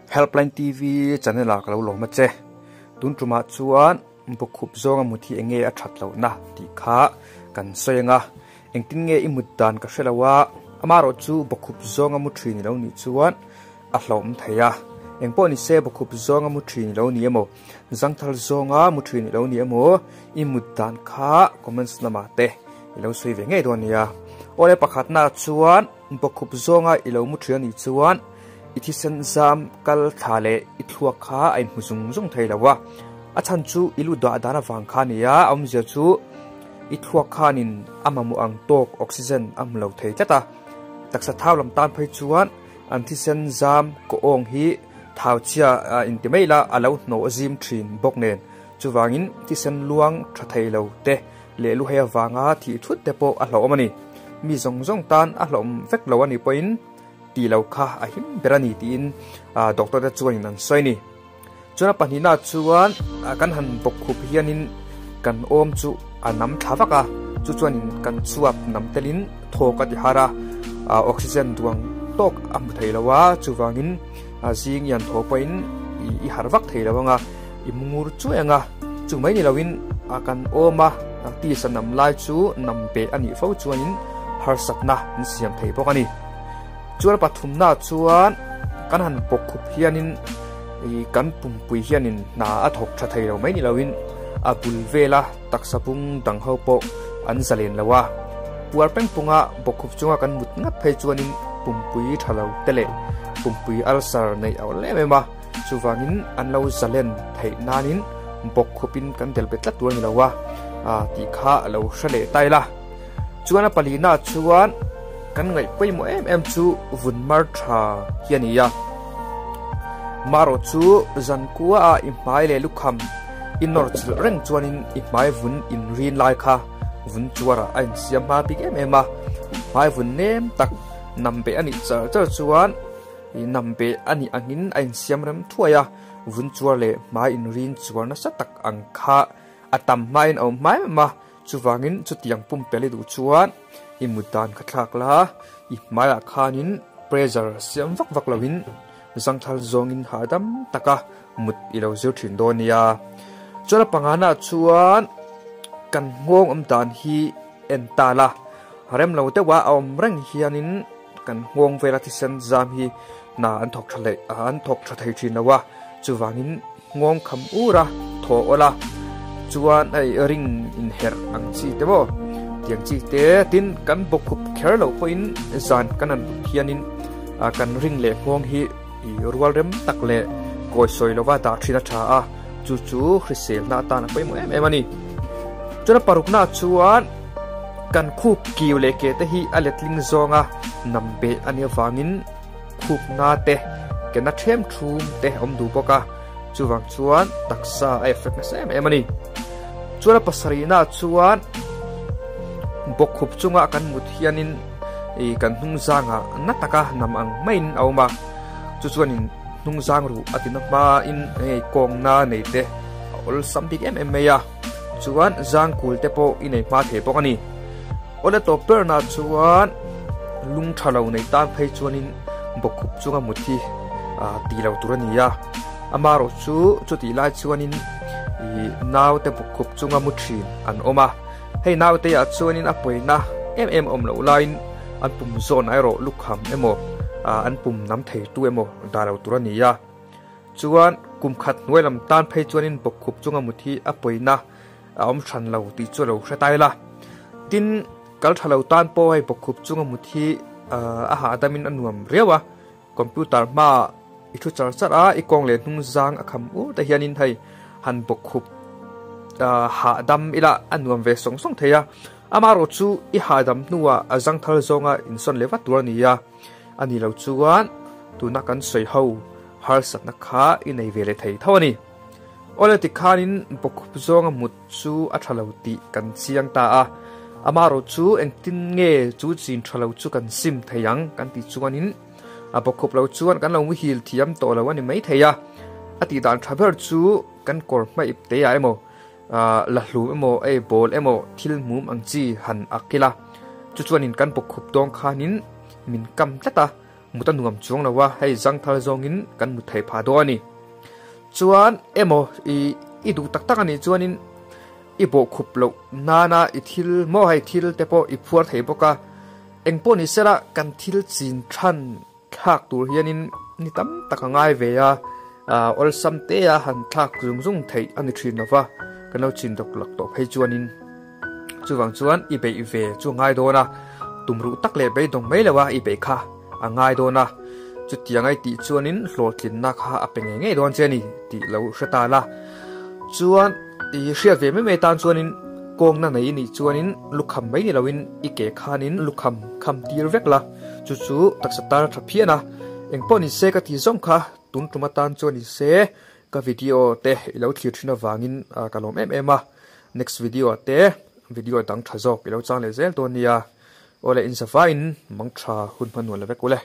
Helpline TV channel ah ka lo lawm a che. Tun tumah chuan bawkkhup zawnga mut hi enge a that lohna tih kha kan sawi anga engtin nge i mut dan ka hre lo a, amaherawh chu bawkkhup zawnga mu thin i lo nih chuan a hlauhawm thei a. Engpawh ni se bawkkhup zawnga mu thin i lo ni emaw, zangthal zawnga mu thin i lo ni emaw i mut dan kha comments lamah te i lo sawi ve ngei dawn nia. Awle pakhatna chuan Bawkkhup zawnga i lo mu ṭhin a nih chuan i thisen zam kal thla leh i thluak kha a inhmu zung zung thei lo a, a chhan chu i lu dah dan avang kha a ni a, a awmzia chu i thluak khanin a mamawh ang tawk oxygen a hmu lo thei tlat a. Taksa thau lam tan phei chuan an thisen zam kaw awng hi thau chhia inti mai la a lo hnawh zim ṭhin bawk nen, chuvangin thisen luang ṭha thei lo te leh lu hei avanga thih thut te pawh a hlauhawm a ni. Mi zawng zawng tan a hlauhawm vek lo a nih pawhin tih lo kha a him ber a ni tiin doctor te chuanin an sawi a ni. Chuan a pahnihna chuan kan han bawk khup hianin kan awm chu a nam thla vak a, chu chuanin kan chhuak nam telin thawk a ti har a, oxygen duang tawk a hmu thei lo a, chuvangin zing i han thaw pawhin i harh vak thei lo ang a. I mungur chuai anga, chu mai ni loin a kan awm a, tisa nam lai chu nam beh a nih fo chuanin harsatna an siam thei bawk a ni. Chuan pathumna chuan kan han bawk khup hianin kan pumpui hianin hna a thawk tha thei lo mai ni loin a bul vela taksa bung dang ho pawh an zalen lo a. Puar pengpunga bawk khup chunga kan mut ngat phei chuanin pumpui tha lo te leh pumpui ulcer neih a awm em em a. Chuvangin an lo zalen theih nanin bawk khupin kan del bet tlat tur a ni lo a, tih kha a lo hre leh ta ila. Chuan a palina chuan kan ngaih pawimawh em em chu vun mar tha hi a ni a. Marawh chu zan kua a i hmai leh lukham i nawr chilh reng chuanin i hmai vun inrin lai kha vun chuarah a insiam hma bik em em a. Hmai vun nem tak nam beh a nih char char chuan I nam beh a nih angin a insiam rem thuai a, vun chuar leh hmai inrin chuar nasa tak ang kha a tam hmain a awm hmai em a, chuvangin chutiang pumpelh i duh chuan i mut dan kha thlak la, i hmaiah khanin pressure siam vak vak loin zangthal zawngin hahdam taka mut i lo zir thin dawn nia. Chuan a pangana chuan kan nghawng awm dan hi en ta la, rem lo deuha a awm reng hianin Kan nghawng vela thisen zam hi hna an thawk tha leh an thawk tha thei thin lo a, chuvangin nghawng kham ur a thaw awl a, chuan hei ring inherh ang chi te maw tiang chi te tin kan bawkkhup kher loh pawhin zan kan han but hianin kan ring leh nghawng hi rual rem tak leh kawi sawi lova dah thin a tha a, chu chu hriselna atan a pawimawh em em a ni. Chuan a parukna chuan. Kan khup kiu leh ke te hi a letling zawnga nam beh a nih avangin khup na te, ke na ṭhem ṭhum te a awm duh bawk a, chuvang chuan taksa a effect nasa em em a ni. Chuan a pasarihna chuan bawkkhup chunga kan mut hianin ih kan hnung zangah na taka nam ang maiin a awm a, chu chuanin hnung zang ruh a ti na hmain hei kawngna nei te a awlsam bik em em mai a. Chuan zangkul te pawh i nei hma thei bawk a ni. Awle tawp berna chuan lung tha lo nei tan phei chuanin bawkkhup chunga mut hi ti lo tur a ni a. Amaherawh chu chutih lai chuanin ih naute bawkkhup chunga mu thin an awm a. Hei naute ah chuanin a pawina em em awm loh laiin an pum zawn erawh lukham emaw an pum nam thei tu emaw dah lo tur a ni a. Chuan kum khat hnuai lam tan phei chuanin bawkkhup chunga mut hi a pawina a awm hran lo tih chu a lo hre tai la. Tin, kal tha lo tan pawh hei bawkkhup chunga mut hi a hahdamin a nuam riau a, computer hmaah i thu char char a, i kawng leh hnung zang a kham ur te hianin hei han bawkkhup hahdam ila a nuam ve sawng sawng thei a. Amaherawh chu i hahdam hnuah a zangthal zawnga insawn leh vat tur a ni a. A ni lo chuan tuna kan sawi ho harsatna kha i nei ve leh thei tho a ni. Awle tikhanin bawkkhup zawnga mut chu a tha lo tih kan chiang ta a, amaherawh chu engtin nge chu chin tha lo chu kan sim thei ang kan tih chuanin a bawkkhup lo chuan kan lo muhil thiam tawh lo a ni mai thei a. A tih dan tha ber chu kan kawr hmaih ip te ah emaw la hlum emaw ei bawl emaw thil mum ang chi han ak ila, chu chuanin kan bawkkhup dawng khanin min kam tlat a. mut a nuam chuang lo a, hei zangthal zawngin kan mut theih phah dawn a ni. Chuan emaw i i duh tak tak a nih chuanin i bawhkhup loh nana i thil maw hei thil te pawh i phuar thei bawk a, eng pawh ni sela kan thil chin than thlak tur hianin ni tam tak a ngai ve a, awlsam te a han thlak zung zung theih a ni thin lova, kan lo chin dawk lak tawh phei chuanin chuvang chuan i beih ve chu a ngai dawn a, tumruh tak leh beidawng mai lo a i beih kha a ngai dawn a, chutiang a i tih chuanin hlawhtlinna kha a pe ngei ngei dawn che a ni tih lo hre ta la, chuan i hriat ve mai mai tan chuanin kawngna nei i nih chuanin lukham mai ni loin i ke khanin lukham kham tir vek la. Chu chu taksa tan a tha phian a, engpawh ni se ka ti zawng kha tun tum atan chuan ni se ka video te i lo thlir thin avangin ka lawm em em a, next video ah te video dang tha zawk i lo chang leh zel dawn nia, awle inzavaiin mang tha hun hman nual la vek ule.